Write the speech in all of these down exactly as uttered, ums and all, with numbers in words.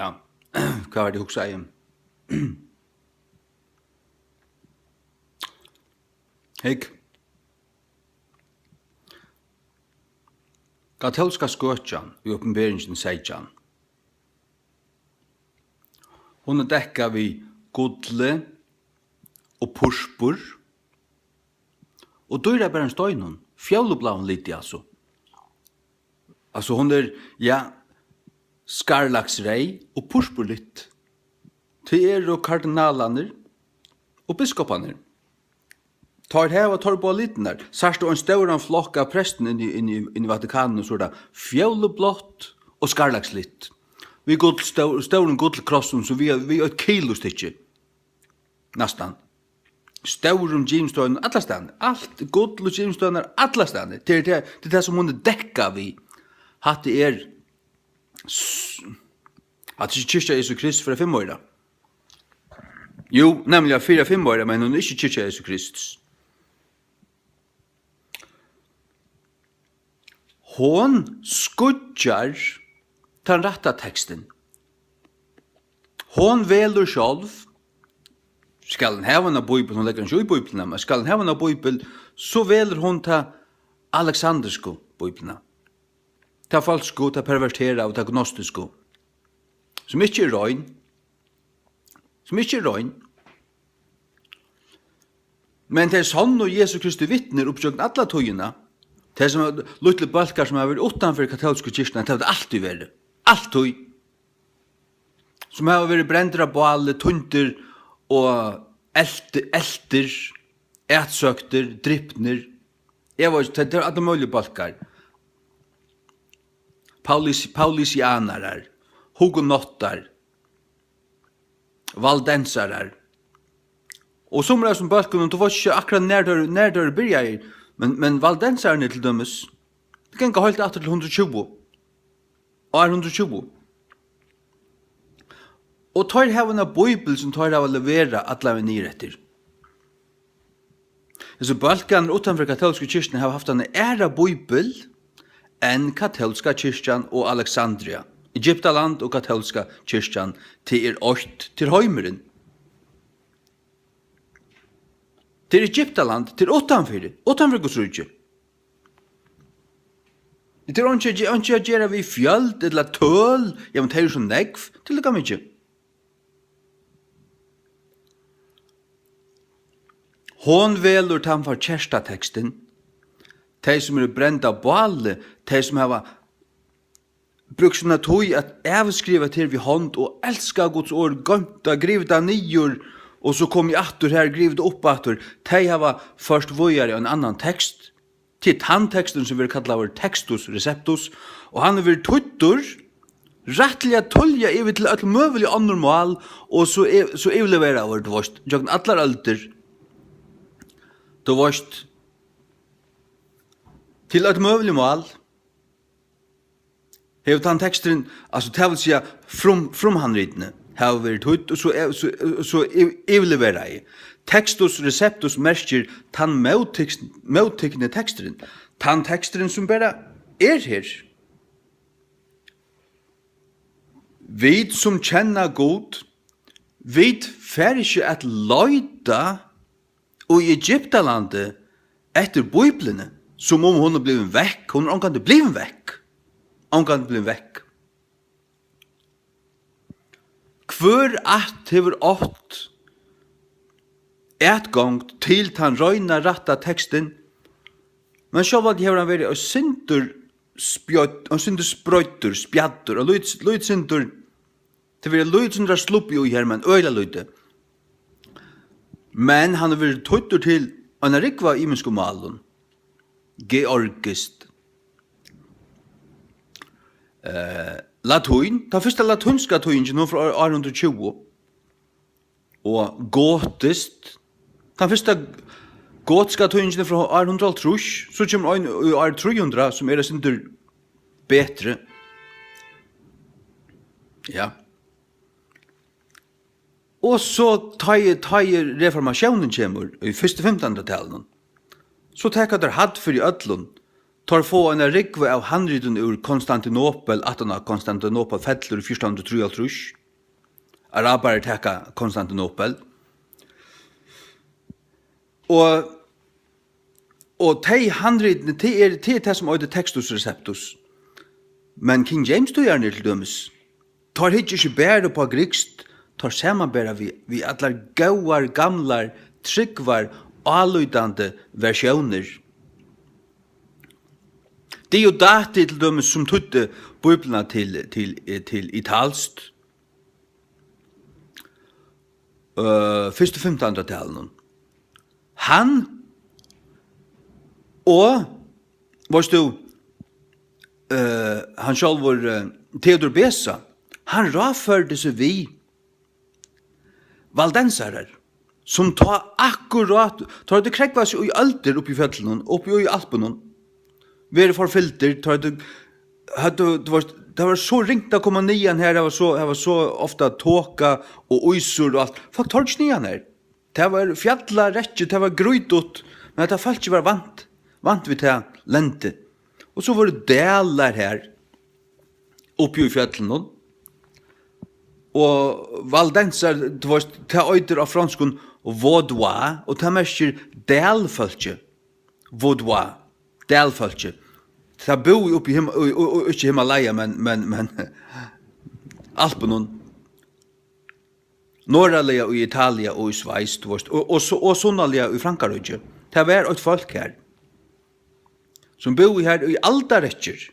Ja, hvat var tað, eg hugsaði? Hygg. Katólska skøkjan í Opinberingin seytjan. Hon er dekkað við gulli og purpur og dýrabærum steinum, fjólubláum liti, altso. Altso, hon er, ja, skarlagsreyð og purpurlitt. Tað eru kardinalarnir og biskoparnir. Teir hava teir báðar litirnar. Sært tú ein stóran flokk av prestum inni, inni, inni í Vatikaninum, so er tað fjólublátt og skarlagslitt. Við gull, stór, stórum gullkrossum, so við, við eitt kilo stykki. Næstan. Stórum gimsteinum allastaðni. Alt gull og gimsteinar allastaðni. Tað er tað, tað er tað, sum hon er dekkað við. Hatta er s-, hatta er ikki kirkja Jesu Krist fyri fimm oyra. Jú, nemliga fyri fimm oyra, men hon er ikki kirkja Jesu Krist. Hon skýggjar tann rætta tekstin. Hon velur sjálv. Skal hon hava eina bíbel, hon leggur ikki í bíbliuna, men skal hon hava eina bíbel, so velur hon ta aleksandrisku bíbliuna. Ta falsku, ta perverteraðu, ta gnostisku, sum ikki er rein, sum ikki er rein. Men tey sannu Jesu Kristi vitnir upp gjøgnum alla tíðina, tey sum hava, lítlu bólkar sum hava verið uttanfyri katólsku kirkjuna, tað hevur tað altíð verið. Altíð. Sum hava verið brendir á báli, týndir og elt-, eltir, atsøktir, dripnir. Eg veit ikki, tað, tað eru allir møguligir bólkar. Paulis-, paulisianarar, hugenottar, valdensarar. Og summir av hesum bólkunum, tú veitst ikki akkurát, nær teir, nær teir byrjaðu, men, men valdensararnir til dømis, teir ganga heilt aftur til hundrað og tjúgu, ár hundrað og tjúgu. Og teir hava eina bíbel, sum teir hava leverað allan vegin niður eftir. Hesir bólkarnir uttanfyri katólsku kirkjuna hava havt eina aðra bíbel enn katólska kirkjan og Alexandria. Egyptaland og katólska kirkjan, tað er eitt, tað er heimurin. Tað er Egyptaland, tað er uttanfyri, uttanfyri Guds ríki. Tað er einki, einki at gera við fjøld ella tøl, ja, men tað er so nógv, tað er líka mikið. Hon velur tann forkerta tekstin. Tey, sum eru brend á báli, tey, sum hava brúkt sína tíð at avskriva tað við hond og elska Guds orð, goymt tað, grivið tað niður, og so komið aftur har, grivið tað upp aftur, tey hava ført víðari ein annan tekst. Tað er tann teksturin, sum verður kallaður Textus Receptus, og hann hevur verið týddur rættiliga tíðliga yvir til øll møgulig onnur mál, og so ev-, so yvirleveraður, tú veist, gjøgnum allar øldir, tú veist, til øll møgulig mál. Hevur tann teksturin, altso, tað vil siga, frum-, frumhandritini hava verið týdd, og so, so, so yv-, yvirleveraði. Textus receptus merkir tann móttiks-, móttikni teksturin. Tann teksturin, sum bara er her. Vit, sum kenna Gud, vit fara ikki at leita í Egyptalandi eftir Bíbliuni, sum um hon er blivin vekk. Hon er ongantíð blivin vekk. Ongantíð blivin vekk. Hvør ætt hevur átt atgongd til tann reina, rætta tekstin, men sjálvandi hevur hann verið eitt sindur spjødd, eitt sindur sproyddur, spjaddur, og lít-, lít sindur Tað verður lítið sindur av slubbi í her, men øgiliga lítið. Men hann hevur verið týddur til eina rúgvu av ymiskum málum. Georgiskt. Eh, latín, tann fyrsta latínska týðingin, hon frá ár, ár hundrað og tjúgu. Og gotiskt, tann fyrsta gotiska týðingin er frá ár hundrað og hálvtrýss, so kemur ein í ár trý hundrað, sum er eitt sindur betri. Ja. Og so tá ið, tá ið reformatiónin kemur í fyrstu fimtanhundraðtalinum, so taka teir hatt fyri øllum Teir fáa eina rúgvu av handritum úr Konstantinopel, aftan á Konstantinopel fellur í fjúrtan hundrað og trýoghálvtrýss. Arabarar taka Konstantinopel. Og, og tey handritini, tað er, tað er tað, sum eitur Textus Receptus. Men King James-týðararnir til dømis, teir hyggja ikki bara upp á grikskt, teir samanbera við, við allar góðar, gamlar, trúgvar, álítandi versjónir. Diodati til dømis, sum týddi Bíbliuna til, til, eh, til italskt, øh, fyrstu fimtanhundraðtalinum. Hann og, veist tú, øh, hann sjálvur, øh, Theodor Besa, hann ráðførdi seg við valdensarar, sum tá akkurát, tá høvdu krógvað seg í øldir uppi í fjøllunum, uppi í Alpunum, verið forfylgdir, tá høvdu, høvdu, tú veist, tað var so ringt at koma niðan har, har var so, har var so ofta toka og ísur og alt. Fólk tordu ikki niðan har. Tað var fjallarekkju, tað var grýtut, men hetta fólkið var vant, vant við tað lendi. Og so vóru dalar har, uppi í fjøllunum. Og valdensar, tú veist, tað eitur á fronskum vaudois, og tað merkir dalfólkið. Vaudois, dalfólkið. Tað búði uppi í Him-, í, í, í, ikki Himalaya, men, men, men Alpunum. Norðarliga í Italia og í Sveis, tú veist, og, og, su-, og sunnarliga í Frankaríki. Tað var eitt fólk har, sum búði har í aldarrekkjur,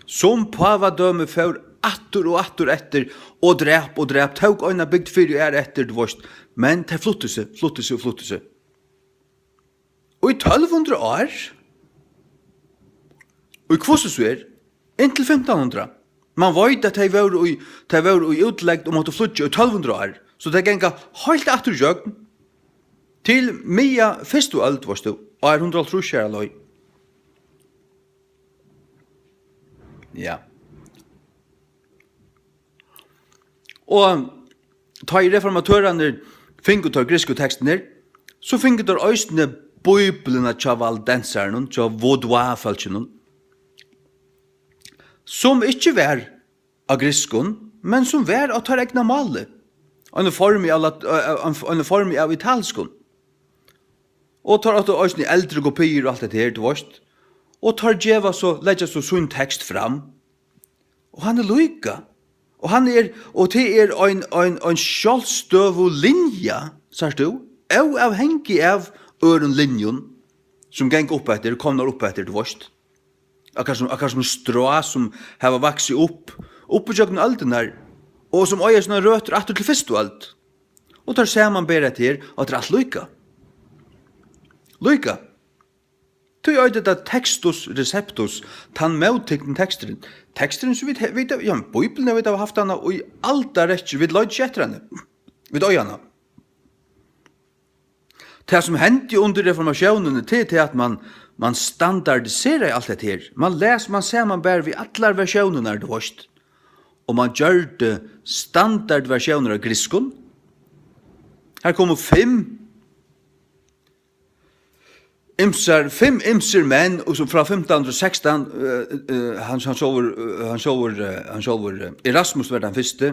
sum pávadømi fór aftur og aftur eftir og drap og drap, tók eina bygd fyri og aðra eftir, tú veist, men tey fluttu seg, fluttu seg og fluttu seg. Í tólv hundrað ár? Í hvussu so er? Inntil fimtan hundrað. Man veit, at tey vóru í, tey vóru í útlegd og máttu flýggja í tólv hundrað ár. So tey ganga heilt aftur ígjøgn til miðja fyrstu øld, veitst tú, ár hundrað og hálvtrýss har á leið. Ja. Og tá ið reformatørarnir fingu teir griksku tekstirnar, so fingu teir eisini Bíbliuna hjá valdensarunum, hjá Vaudois-fólkinum, sum ikki var á grikskum, men sum var á teirra egna máli, eini formi av lat-, eh, eh, eini formi av italskum. Og teir áttu eisini eldri kopiir og alt hetta her, tú veitst. Og teir geva so, leggja so sín tekst fram. Og hann er líka. Og hann er, og tað er ein, ein, ein sjálvstøðug linja, sært tú, óavhangig av øðrum linjum, sum ganga upp eftir, komnar upp eftir, tú veitst. Akkurát sum, akkurát sum strá sum hava vaksið upp, upp ígjøgnum øldirnar, og sum eiga sínar røtur aftur til fyrstu øld. Og teir samanbera hetta her, og tað er alt líka. Líka. Tí eitur tað Textus Receptus, tann móttikni teksturin. Teksturin sum vit he-, vit, ja, Bíbliuna, vit hava havt hana í aldarrekkjur, vit leita ikki eftir henni. Vit eiga hana. Tað sum hendi undir reformatiónini, tað er tað, at man, man standardiseraði alt hetta her. Man les, man samanbar við allar versjónirnar, tú veitst. Og man gjørdi standardversjónir av grikskum. Har komu fimm ymsar, fimm ymsir menn, og so frá fimtan hundrað og sekstan, eh, eh, hann, hann sjálvur, eh, hann sjálvur, eh, hann sjálvur, eh, Erasmus var tann fyrsti.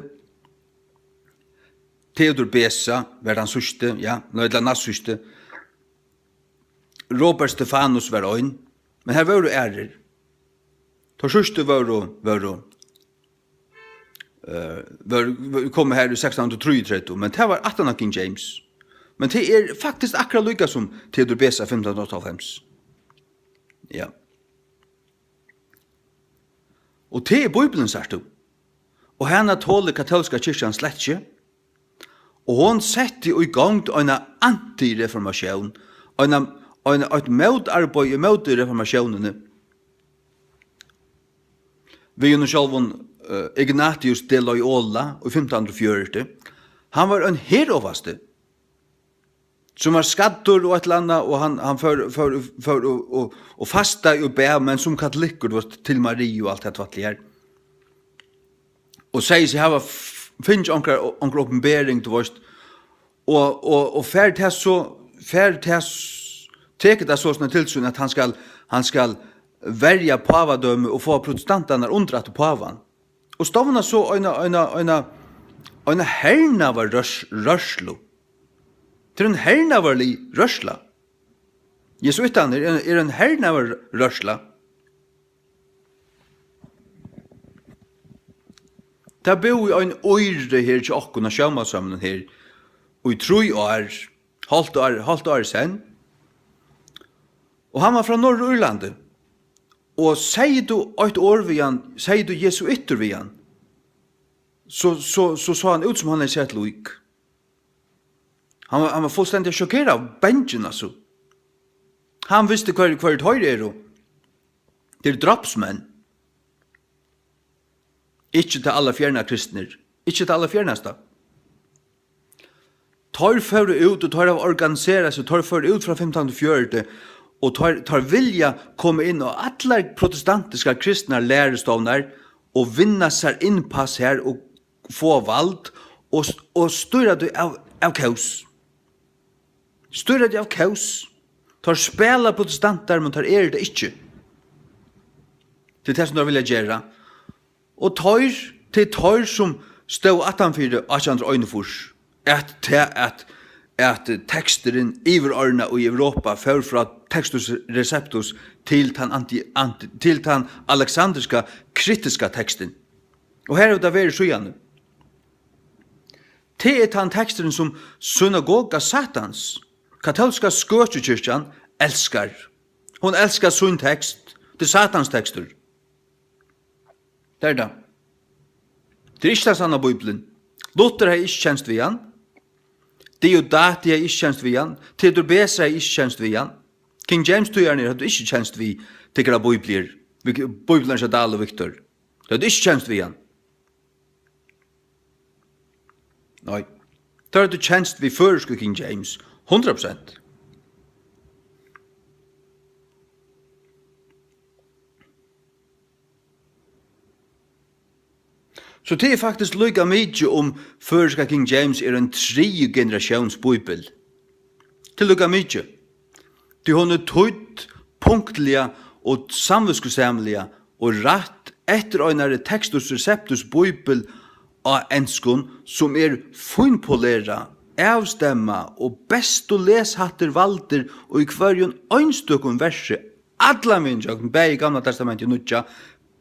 Theodor Besa var tann síðsti, ja, nei, ella næstsíðsti. Robert Stefanus var ein, men har vóru aðrir. Teir síðstu vóru, vóru, eh, vóru, vóru, komu har í sekstan hundrað og trýogtretivu, men tað var aftan á King James. Men tað er faktiskt akkurát líka sum Theodor Besa fimtan hundrað og áttaoghálvfems. Ja. Og tað er Bíblian, sært tú. Og hana tolir katólska kirkjan slett ikki. Og hon setti í gongd eina antireformatión, eina, eina, eitt mótarbeiði móti reformatiónini. Við honum sjálvum, eh, Ignatius de Loyola í fimtan hundrað og fjøruti. Hann var ein herovasti, sum var skaddur og eitt ella annað, og hann, hann fór, fór, fór og, og, og fastaði og bað, men sum katolikkur, tú veitst, til Mariu og alt hetta tvætlið her. Og segði seg hava f-, fingið onkra, onkra opinbering, tú veitst, og, og, og fær tað so, fær tað s-, tekur tað so sum til sín, at hann skal, Hann skal verja pávadømi og fáa protestantarnar undir aftur pávan. Og stovna so eina, eina, eina, eina hernaðar rørs-, rørslu. Tað er ein hernaðarlig rørsla. Jesuittarnir er, er ein hernaðar rørsla. Tað búði ein íri her hjá okkum á sjómansheiminum her í trý ár, hálvt ár, hálvt ár í senn. Og hann var frá Norðurírlandi. Og segði tú eitt orð við hann, segði tú jesuittur við hann, so, so, so sá hann út sum hann hevði sæð lík. Hann var, hann var fullstendiga sjokkeraður, bangin, altso. Hann visti, hvør, hvør teir eru. Tað eru drápsmenn. Ikki tað allarfjerna kristnir. Ikki tað allarfjernasta. Teir fóru út, og teir hava organiserað seg, teir fóru út frá fimtan fjøruti, og teir, teir vilja koma inn á allar protestantiskar kristnar lærustovnar og vinna sær innpass har og fáa vald og, og stýra tí av, av kós. Stýra tí av kós. Teir spæla protestantar, men teir eru tað ikki. Tað er tað, sum teir vilja gera. Og teir, tað er teir, sum stóðu aftanfyri átjan hundrað og einogfýrs, at tað, at, at teksturin yvirordnað í Europa fór frá Textus Receptus til tann anti-, anti-, til tann aleksandriska kritiska tekstin. Og har hevur tað verið síðani. Tað er tann teksturin, sum synagoga Satans, katólska skøkjukirkjan, elskar. Hon elskar sín tekst. Tað er Satans tekstur. Tað er tað. Tað er ikki tann sanna Bíblian. Luther hevði ikki kenst við hann. Diodati hevði ikki kenst við hann. Theodor Beza hevði ikki kenst við hann. King James týðararnir høvdu ikki kenst við tykkara bíbliur, við Bíbliurnar hjá Dahl og Victor. Tey høvdu ikki kenst við hann. Nei. Teir høvdu kenst við føroysku King James, hundrað prosent. So tað er faktiskt líka mikið, um føroyska King James er ein triðju generatións bíbel. Tað er líka mikið. Tí hon er týdd punktliga og samvitskusamliga og rætt eftir einari Textus Receptus bíbel á enskum, sum er fínpolerað, avstemmað og bestu leshættir valdir í hvørjum einstøkum versi allan vegin gjøgnum, bæði Gamla Testamentið og Nýggja.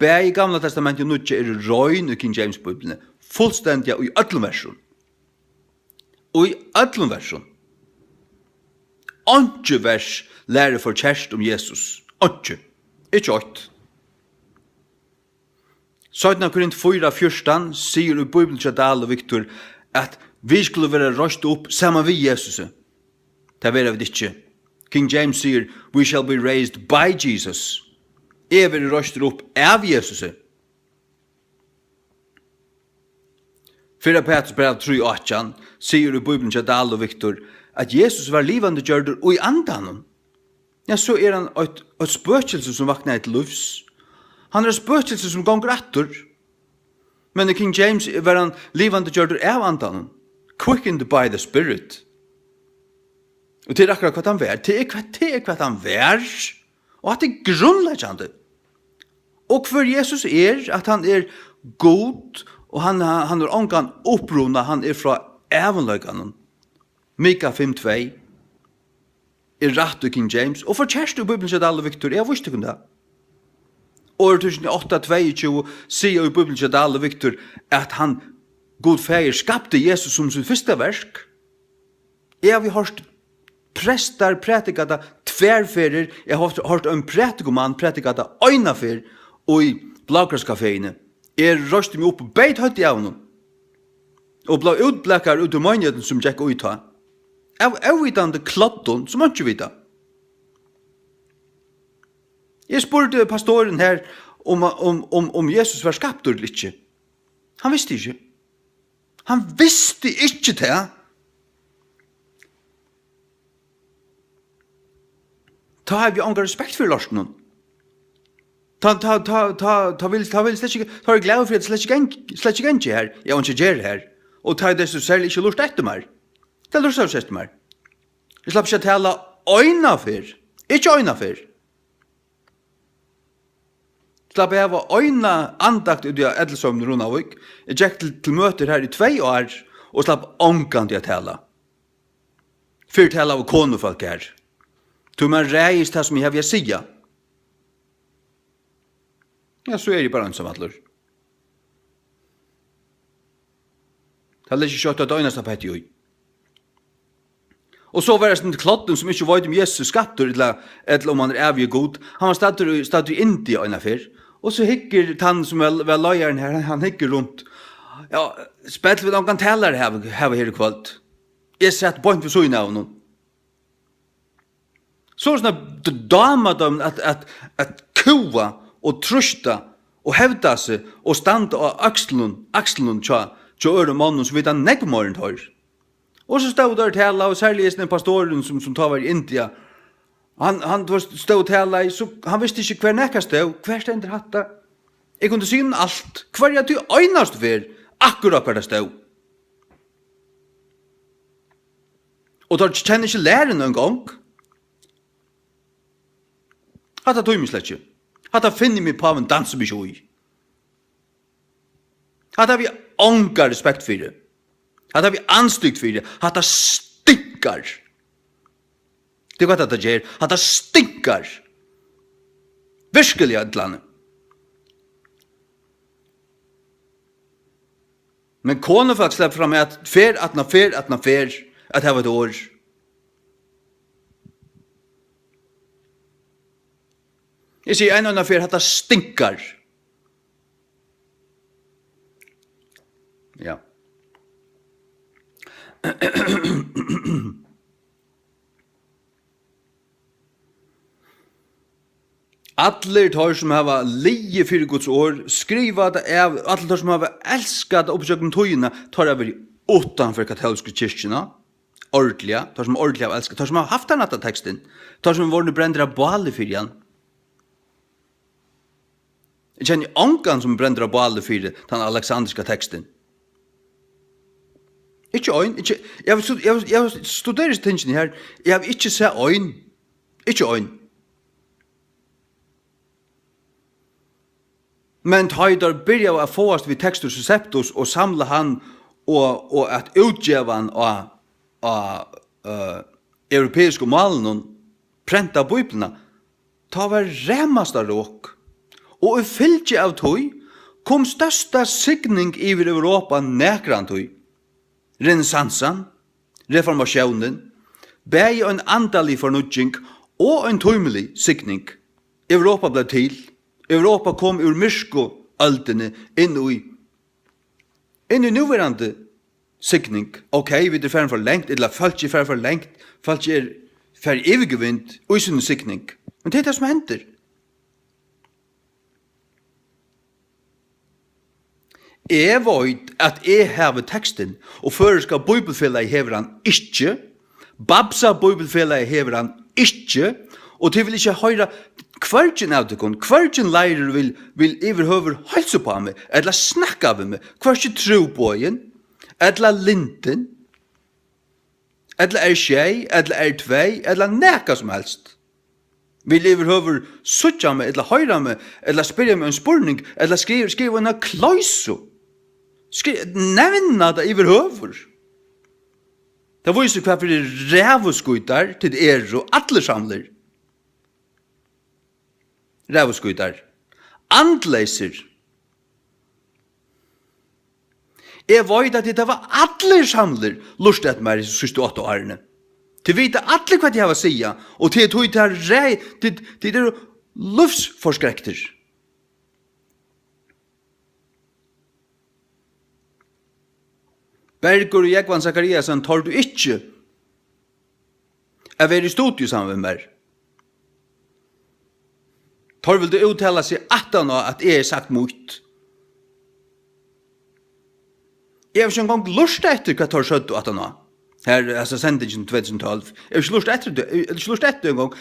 Bæði Gamla Testamentið og Nýggja eru rein í King James Bíbliuni, fullstendiga í øllum versum. Í øllum versum. Einki vers lærir forkert um Jesus. Einki. Ikki eitt. Seinna Korint fýra fjúrtan sigur í Bíbliuni hjá Dahl og Victor, at vit skulu vera reist upp saman við Jesusi. Tað verða vit ikki. King James sigur, "We shall be raised by Jesus." Eg verði reistur upp av Jesusi. Fyrra Peturs bræv trý átjan sigur í Bíbliuni hjá Dahl og Victor, at Jesus var livandi gjørdur í andanum. Ja, so er hann eitt, eitt spøkilsi, sum vaknaði til lívs. Hann er eitt spøkilsi, sum gongur aftur. Men í King James var hann livandi gjørdur av andanum. Quickened by the Spirit. Og tað er akkurát hvat hann var. Tað er hvat, tað er hvat hann var. Og at tað er grundleggjandi. Og hvør Jesus er, at hann er Gud, og hann, hann er ongan uppruna, hann er frá ævinleikanum. Mika fimm tvey er rætt í King James, og forkert í Bíbliuni hjá Dahl og Victor, eg havi víst tykkum tað. Orð túsund átta tveyogtjúgu siga í Bíbliuni hjá Dahl og Victor, at hann, Gud Faðir, skapti Jesus sum sítt fyrsta verk. Eg havi hoyrt prestar prædika tað tvær ferðir, eg havi hoyrt, hoyrt ein prædikumann prædika tað eina ferð í Blákrosskafeini. Eg reisti meg upp og beit høvdið av honum. Og bleiv útblakaður út úr meinigheitini sum gekk í tá. Av óvitandi kloddum sum einki vita. Eg spurdi pastorin her um, um, um, um Jesus var skaptur ella ikki. Hann visti ikki. Hann visti ikki tað. Tá havi eg ongan respekt fyri lortinum. Tá, tá, tá, tá, tá vil, tá vil slett ikki, tá er eg glaður fyri, at slett ikki geng-, slett ikki gangi her. Eg havi einki at gera her. Og tá er tað so serliga ikki lurta eftir mær. Tað lurtar ikki eftir mær. Eg slapp ikki at tala eina ferð. Ikki eina ferð. Slapp at hava eina andakt úti á Ellisheiminum í Runavík. Eg gekk til, til møtir har í tvey ár og slapp ongantíð at tala. Fyrr talaðu konufólk har. Tí man ræðist tað, sum eg havi at siga. Ja, so eri eg bara einsamallur. Tað liggur skjótt eitt einasta petti í. Og so var hesin kloddin, sum ikki veit, um Jesus er skaptur, ella, ella um hann er ævigi Gud. Hann var staddur í, staddur í India eina ferð. Og so hyggur tann, sum var, var leiðarin her, hann, hann hyggur runt. Ja, spell, vit ongan talara hava, hava her í kvøld. Eg sat beint við síðuna av honum. So er tað d-, dámar teimum at, at, at kúga og trýsta og hevda seg og standa á økslunum, økslunum hjá, hjá øðrum monnum, sum vita nógv meira enn teir. Og so stóð teir og talaðu, og serliga hesin pastorin, sum, sum tá var í India. Hann, hann, tú veist, stóð og talaði, so hann visti ikki, hvar nakað stóð. Hvar stendur hatta? Eg kundi siga honum alt, hvørja tí einastu ferð, akkurát hvar tað stóð. Og teir kenna ikki læruna eingong. Hatta tími eg slett ikki. Hatta finnur meg, pávin dansar meg ikki í. Hatta havi eg onga respekt fyri. Hatta havi eg andstygd fyri. Hatta stinkar. Tað er hvat hatta ger. Hatta stinkar. Virkuliga illa. Men konufólk sleppa fram at ferð aftan á ferð aftan á ferð at hava eitt orð. Eg sigi eina og eina ferð, hatta stinkar. Ja. Allir teir, sum hava liðið fyri Guds orð, skriva tað av, allir teir, sum hava elskað tað upp ígjøgnum tíðina, teir hava verið uttanfyri katólsku kirkjuna, ordiliga, teir, sum ordiliga hava elskað, teir, sum hava haft tann rætta tekstin, teir, sum vóru brendir á báli fyri hann. Eg kenni ongan, sum brendur á báli fyri tann aleksandriska tekstin. Ikki ein, ikki, eg havi stu-, eg havi, eg havi studerað hesi tingini her, eg havi ikki sæð ein, ikki ein. Men tá ið teir byrjaðu at fáast við Textus Receptus og samla hann og, og at útgeva hann á, á, øh, europeisku málunum, prenta Bíbliuna, tá var ramasta rok, og í fylgju av tí kom størsta signing yvir Europa nakrantíð. Renessansan, reformatiónin, bæði ein andalig fornýgging og ein tímilig signing. Europa bleiv til. Europa kom úr myrku øldini inn í, inn í núverandi signing. Ok, vit eru farin for langt, ella fólk er farin for langt, fólk er farið yvirgevind í síni signing. Men tað er tað, sum hendir. Eg veit, at eg havi tekstin, og Føroyska Bíbliufelagið hevur hann ikki, Babsa Bíbliufelagið hevur hann ikki, og tey vilja ikki hoyra, hvørgin av tykkum, hvørgin leirur vil, vil yvirhøvur heilsa upp á meg, ella snakka við meg, hvørki trúboðin, ella lindin, ella R sjey, ella R tvey, ella nakað sum helst. Vil yvirhøvur síggja meg, ella hoyra meg, ella spyrja meg ein spurning, ella skriva, skriva eina kloysu. Skri-, nevna tað yvirhøvur. Tað vísir, hvat fyri ræðuskítar tit eru, allir samlir. Ræðuskítar. Andleysir. Eg veit, at tit hava allir samlir lurtað eftir mær hesi síðstu átta árini. Tit vita allir, hvat eg havi at siga, og tit, tit, tit, tit eru lívsforskrektir. Bergur og Jógvan Zachariasen tordu ikki at vera í studio saman við mær. Teir vildu úttala seg aftan á, at eg hevði sagt mítt. Eg havi ikki eingong lurtað eftir, hvat teir søgdu aftan á. Her, altso, sendingin tvey túsund og tólv. Eg havi ikki lurtað eftir, eg havi ikki lurtað eftir eingong.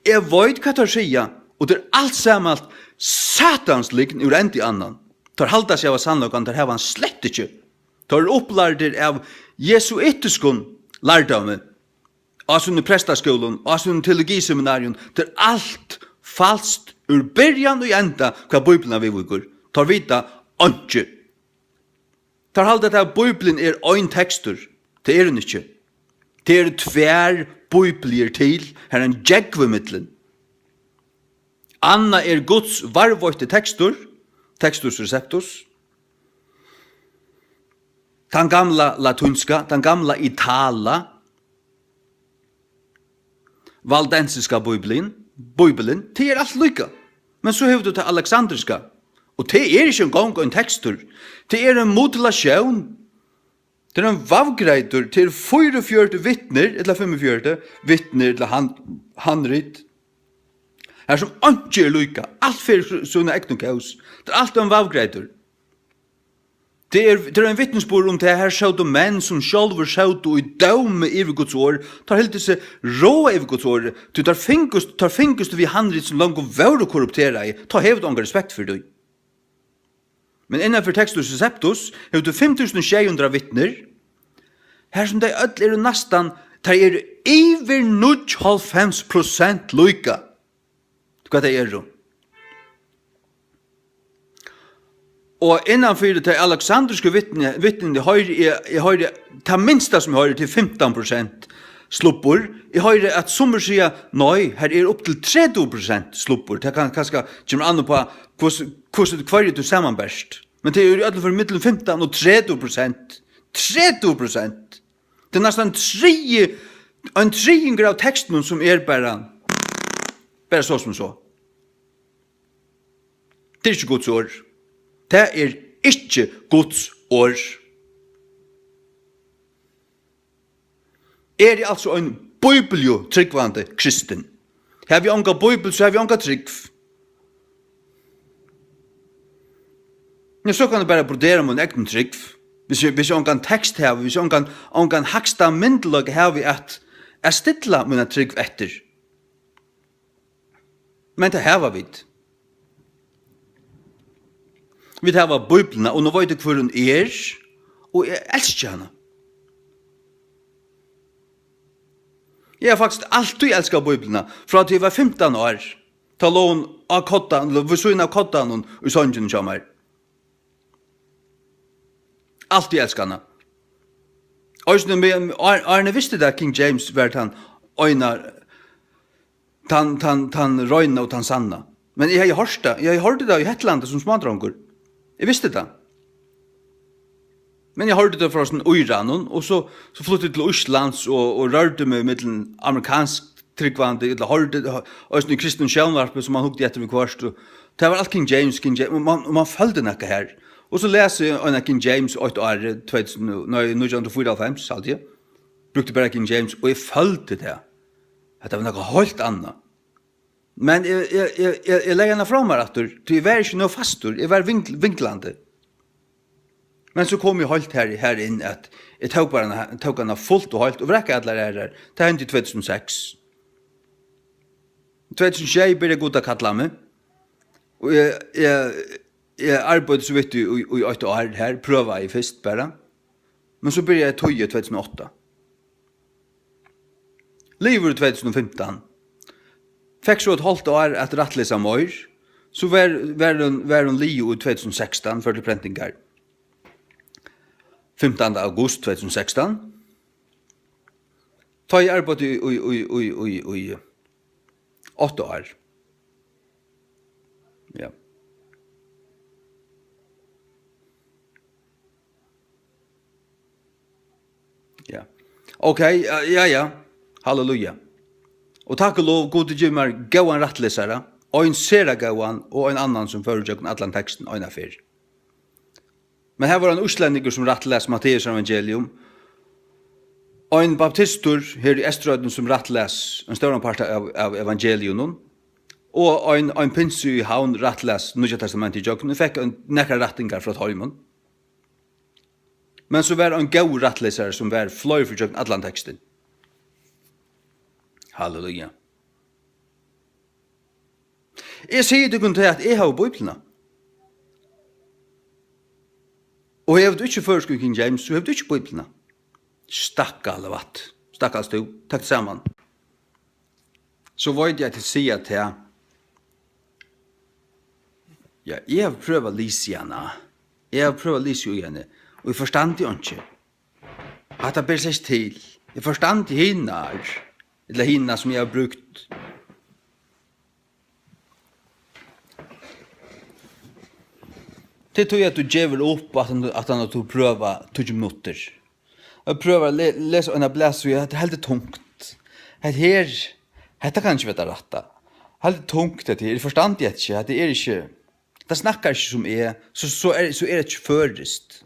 Eg veit, hvat teir siga, og tað er alt saman satans lygn úr enda í annan. Teir halda seg hava sannleikan, teir hava hann slett ikki. Teir eru upplærdir av jesuitiskum lærdómi. Á sínum prestaskúlum, á sínum teologiseminarium, tað er alt falskt Úr byrjan í enda, hvat Bíblian viðvíkur. Teir vita einki. Teir halda, at Bíblian er ein tekstur. Tað er hon ikki. Tað eru tvær Bíbliur til, har ein gjógv í millum. Annað er Guds varðveitti tekstur, Textus Receptus. Tann gamla latínska, tann gamla Itala, valdensiska Bíblian, Bíblian, tað er alt líka. Men so hevur tú tað aleksandriska, og tað er ikki eingong ein tekstur, tað er ein mutilatión, tað er ein vavgreitur, tað er fýraogfjøruti vitnir, ella fimmogfjøruti vitnir, ella han-, handrit, har sum einki er líka, alt fer sína egnu kós, tað er alt ein vavgreitur. Tað er, tað er ein vitnisburður um tað, her sótu menn, sum sjálvir sótu í dómi yvir Guds orð, teir hildu seg ráða yvir Guds orð, tí teir fingust, teir fingust við handrit, sum longu vóru korrupteraði, tá hevur tú ongan respekt fyri tí. Men innan fyri Textus Receptus hevur tú fimm túsund og sjey hundrað vitnir, har sum tey øll eru næstan, tey eru yvir níggjuoghálvfems prosent líka, hvat tey eru. Og innan fyri tey aleksandrisku vitni-, vitnini hoyri eg, eg hoyri, tað minsta sum eg hoyri, til fimtan prosent slubbur. Eg hoyri, at summir siga, nei, her er upp til tretivu prosent slubbur. Tað kann, kanska kemur an upp á, hvussu, hvussu, hvørji tú samanberst. Men tað er í øllum førum millum fimtan og tretivu prosent. Tretivu prosent! Tað er næstan triði, ein triðingur av tekstinum, sum er bara, bara so sum so. Tað er ikki Guds orð. Tað er ikki Guds orð. Eri eg altso ein bíbliutrúgvandi kristin? Havi eg onga bíbel, so havi eg onga trúgv. Men so kann eg bara brodera mína egnu trúgv. Hvis eg, hvis eg ongan tekst havi, hvis eg ongan, ongan hægsta myndugleika havi at, at stilla mína trúgv eftir. Men tað hava vit. Vit hava Bíbliuna, og nú veit eg, hvør hon er, og eg elski hana. Eg havi faktiskt altíð elskað Bíbliuna, frá tí eg var fimtan ár. Tá lá hon á koddan, ella við síðuna av koddanum í songini hjá mær. Altíð elskað hana. Eisini, men, á-, áðrenn eg visti tað, King James var tann eina, tann, tann, tann reina og tann sanna. Men eg hevði hoyrt tað. Eg hevði hoyrt tað í Hetlandi sum smádrongur. Eg visti tað. Men eg hoyrdi tað frá sånn Íranum, og so, so flutti eg til Íslands og, og rørdi meg millum amerikansk trúgvandi, ella hoyrdi, eisini í kristnum sjónvarpi, sum man hugdi eftir viðhvørt, og tað var alt King James, King James, og man, og man føldi nakað her. Og so las eg ein av King James eitt ár, tvey túsund, nei, nítjan hundrað og fýraoghálvfems, haldi eg. Brúkti bara King James, og eg føldi tað. Hetta var nakað heilt annað. Men eg, eg, eg, eg, eg legði hana frá mær aftur, tí eg var ikki nóg fastur, eg var vingl-, vinglandi. Men so kom eg heilt her, her inn, at eg tók bara hana, tók hana fult og heilt og vrakaði allar aðrar. Tað hendi í tvey túsund og seks. Tvey túsund og sjey byrjaði Gud at kalla meg. Og eg, eg, eg arbeiddi so vidt í, í, í eitt ár her, prøvaði fyrst bara. Men so byrjaði eg at týða í tvey túsund og átta. Liðugur í tvey túsund og fimtan. Fekk so eitt hálvt ár at rættlesa meir. So var, var hon, var hon liðug í tvey túsund og sekstan, fór til prentingar. Fimtanda august tvey túsund og sekstan. Tá eg arbeiddi í, í, í, í, í, í átta ár. Ja. Ja. Ok, ja, ja, ja. Halleluja. Og takk og lov, Gud gevur mær góðan rættlesara, ein sera góðan og ein annan sum fór ígjøgnum allan tekstin eina ferð. Men her var ein íslendingur sum rættlas Matteus evangelium, ein baptistur her í Eysturoynni sum rættlas ein stóran part av, av evangeliunum, og ein, ein pinsu í Havn rættlas Nýggja Testamentið ígjøgnum, og fekk ein, nakrar rættingar frá teimum. Men so var ein góður rættlesari sum var fleiri ferð gjøgnum allan tekstin. Halleluja. Eg sigi tykkum tað, at eg havi Bíbliuna. Og hevur tú ikki føroysku King James, so hevur tú ikki Bíbliuna. Stakkals vat. Stakkals tú. Tak teg saman. So veit eg, at tit siga tað, Ja, eg havi prøvað at lisið hana. Eg havi prøvað at lisið í henni, og eg forstandi einki. Hatta ber seg ikki til. Eg forstandi hinar, ella hina sum eg havi brúkt. Tað er tí, at tú gevur upp, at hann, at hann, at tú prøvar tíggju minuttir. Eg prøvi at le-, lesa eina blaðsíðu, hetta er heldur tungt. Hetta her, hetta kann ikki vera tað rætta. Heldur tungt, hetta her. Eg forstandi hetta ikki, hetta er ikki, tað snakkar ikki sum eg, so, so er, so er tað ikki føroyskt.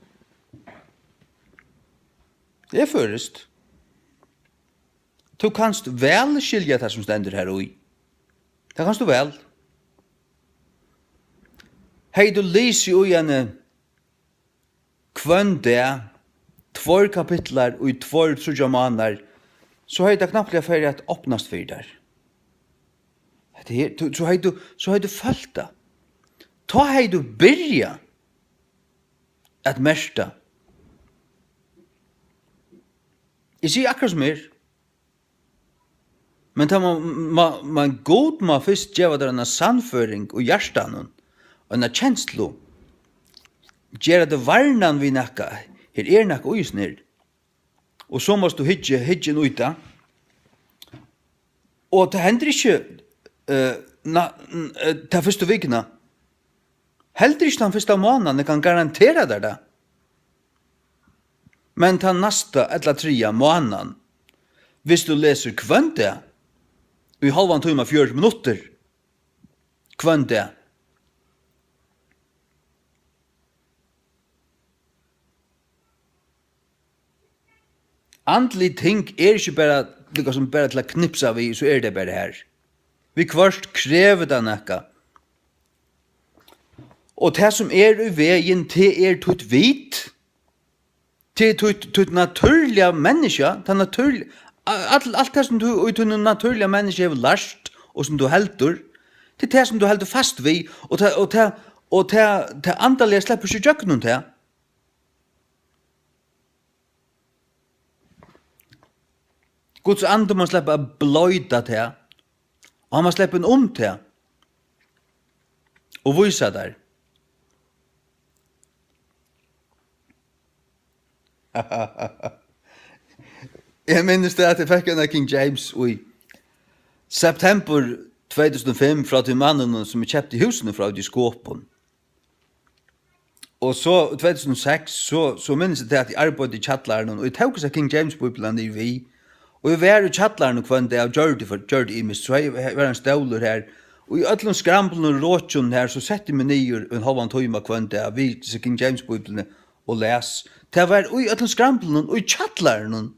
Tað er føroyskt. Tú kanst væl skilja tað, sum stendur har í. Tað kanst tú væl. Hevði tú lisið í henni hvønn dag, tveir kapitlar í tveir, tríggjar mánaðar, so hevði tað knappliga farið at opnast fyri tær. Hetta her, tú, so hevði tú, so hevði tú følt tað. Tá hevði tú byrjað at merkja. Eg sigi akkurát sum er. Men tá má, má, men Gud má fyrst geva tær eina sannføring í hjartanum, eina kenslu, gera teg varnan við nakað, her er nakað í hesum her. Og so mást tú hyggja, hyggja inn í tað. Og tað hendir ikki, eh, na, n-, eh, ta fyrstu vikuna. Heldur ikki tann fyrsta mánaðan, eg kann garantera tær tað. Men tann næsta ella triðja mánaðan, viss tú lesur hvønn dag, í hálvan tíma, fjøruti minuttir, hvønn dag. Andlig ting er ikki bara, líka sum bara til at knipsa við, so er tað bara har. Viðhvørt krevur tað nakað. Og tað sum er í vegin, tað er títt vit. Tað er títt, títt natúrliga menniskja, tað natúrli-, a-, alt, alt tað sum tú í tínum natúrliga menniskja hevur lært, og sum tú heldur, tað er tað sum tú heldur fast við, og tað, og tað, og tað, tað andaliga sleppur ikki ígjøgnum tað. Guds andi má sleppa at bloyta teg, og hann má sleppa inn um teg og vísa tær. Eg minnist tað, at eg fekk eina King James í septembur tvey túsund og fimm frá tí manninum, sum eg keypti húsini frá úti í Skopun. Og so í tvey túsund og seks, so, so minnist eg tað, at eg arbeiddi í kjallaranum, og eg tók hesa King James Bíbliuna niður við. Og eg var í kjallaranum hvønn dag og gjørdi for, gjørdi ymiskt. So her, her var ein stólur her. Og í øllum skramblinum og rokinum her, so setti eg meg niður ein hálvan tíma hvønn dag við hesi King James Bíbliuni og las. Tað var í øllum skramblinum í kjallaranum.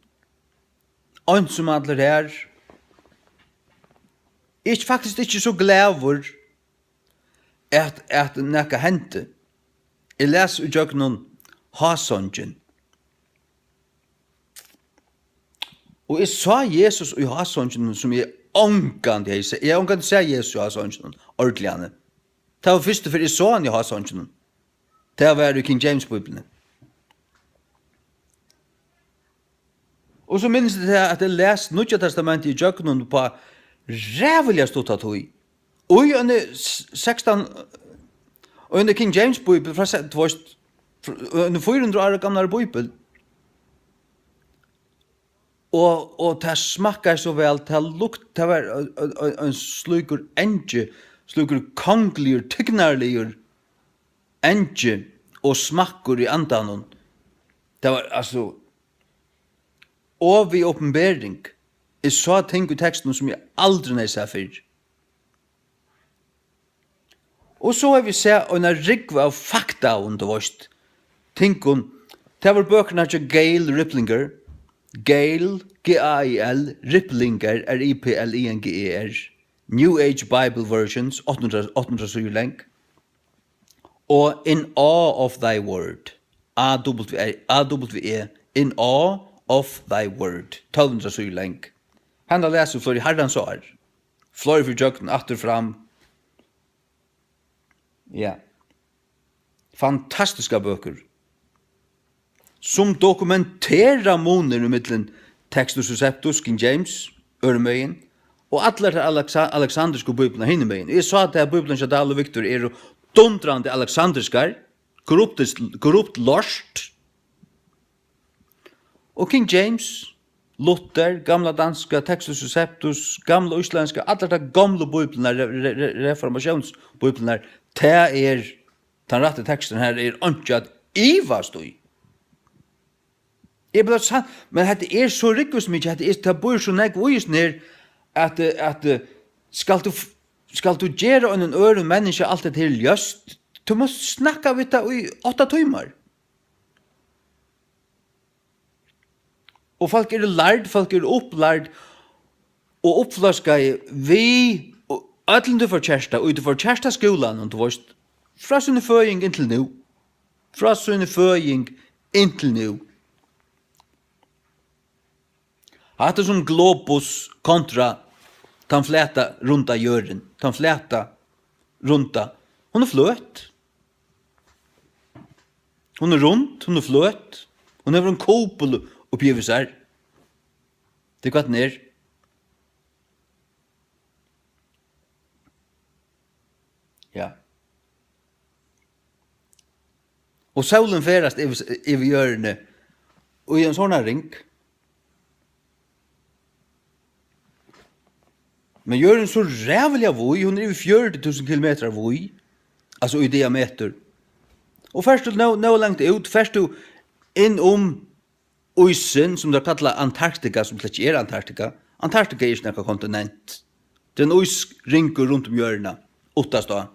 Einsamallur her. Eg er faktiskt ikki so glaður, at, at nakað hendi. Eg las ígjøgnum Hásongin. Og eg sá Jesus í Hásonginum, sum eg ongantíð hevði sæð. Eg hevði ongantíð sæð Jesus í Hásonginum, ordiliga. Tað var fyrstu ferð, eg sá hann í Hásonginum. Tað var í King James Bíbliuni. Og so minnist eg tað, at eg las Nýggja Testamentið ígjøgnum upp á ræðuliga stutta tíð. Og í eini s-, sekstan, og eini King James Bíbel frá se-, tú veist, fr-, eini fýra hundrað ára gamlari Bíbel. Og, og tað smakkaði so væl, tað lukt, tað var ein, ein, ein, ein slíkur angi, slíkur kongligur, tignarligur angi og smakkur í andanum. Tað var, altso, og við opinbering. Eg sá ting í tekstinum, sum eg aldrin hevði sæð fyrr. Og so havi eg sæð eina rúgvu av fakta, um tú veist, tingum. Tað vóru bøkurnar hjá Gail Riplinger. Gail, G A I L, Riplinger, R I P L I N G E R. New Age Bible Versions, átta hundrað, átta hundrað síður long. Og In Awe of Thy Word, A W R, A W E, In Awe of Thy Word, tólv hundrað síður long. Hana las eg fleiri harrans ár. Fleiri ferð ígjøgnum, aftur, fram. Ja. Fantastiskar bøkur, sum dokumentera munin ímillum Textus Receptus, King James, øðrumegin, og allar tær Alexa-, aleksandrisku bíbliurnar hinumegin. Eg sá, at tær bíbliurnar hjá Dahl og Victor eru dundrandi aleksandriskar, korrupt, korrupt lort. Og King James, Luther, gamla danska Textus Receptus, gamla íslendska, allar tær gomlu bíbliurnar, re-, re-, re-, reformatiónsbíbliurnar, tað er tann rætti teksturin, har er einki at ivast í. Eg bara sa-, men hetta er so rúgvusmikið, hetta er, tað býr so nógv í hesum her, at, eh, at, eh, skalt tú f-, skalt tú gera einum øðrum menniskja alt hetta her ljóst, tú mást snakka við tað í átta tímar. Og fólk eru lærd, fólk eru upplærd og uppfløskaði við og øllum tí forkerta, og í tí forkerta skúlanum, tú veist, frá síni føðing inntil nú. Frá síni føðing inntil nú. Hatta er sum globus kontra tann flata, runda jørðin. Tann flata, runda. Hon er fløt. Hon er rund, hon er fløt. Hon hevur ein kupul uppi yvir sær. Tað er hvat hon er. Ja. Og sólin ferðast yvir, yvir jørðini í ein sovorðnan ring. Men jørðin er so ræðuliga víð, hon er yvir fjøruti túsund kilometrar víð, altso í diametur. Og fert tú nóg, nóg langt út, fert tú inn um ísin, sum teir kalla Antarktika, sum slett ikki er Antarktika. Antarktika er ikki nakað kontinent. Tað er ein ísringur runt um jørðina, uttast á.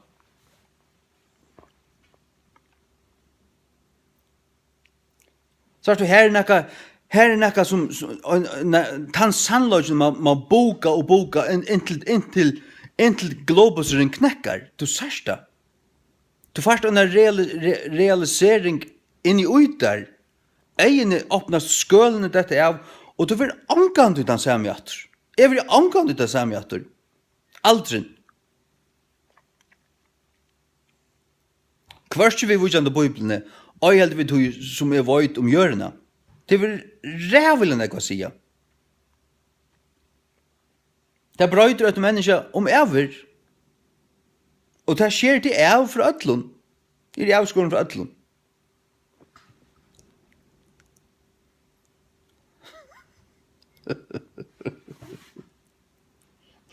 Sært tú, her er nakað, her er nakað sum, sum ein, ein, tann sannleikin má, má buga og buga inn, inntil, inntil, inntil globusurin knekkar. Tú sært tað. Tú fært eina reali-, re-, realisering inn í tær. Eyguni opnast, skølini detta av, og tú verður ongantíð tann sami aftur. Eg verði ongantíð tann sami aftur. Aldrin. Hvørki viðvíkjandi Bíbliuni, ei heldur við tí, sum eg veit um jørðina. Tað hevur ræðuliga nógv at siga. Tað broytir eitt menniskja um ævir. Og tað sker teg av frá øllum. Eg eri avskorin frá øllum.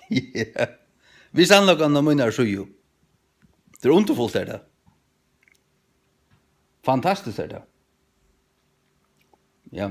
Ja. Við sannleikan á mínari síðu. Tað er undurfult, er tað. Fantastiskt er tað. Ja.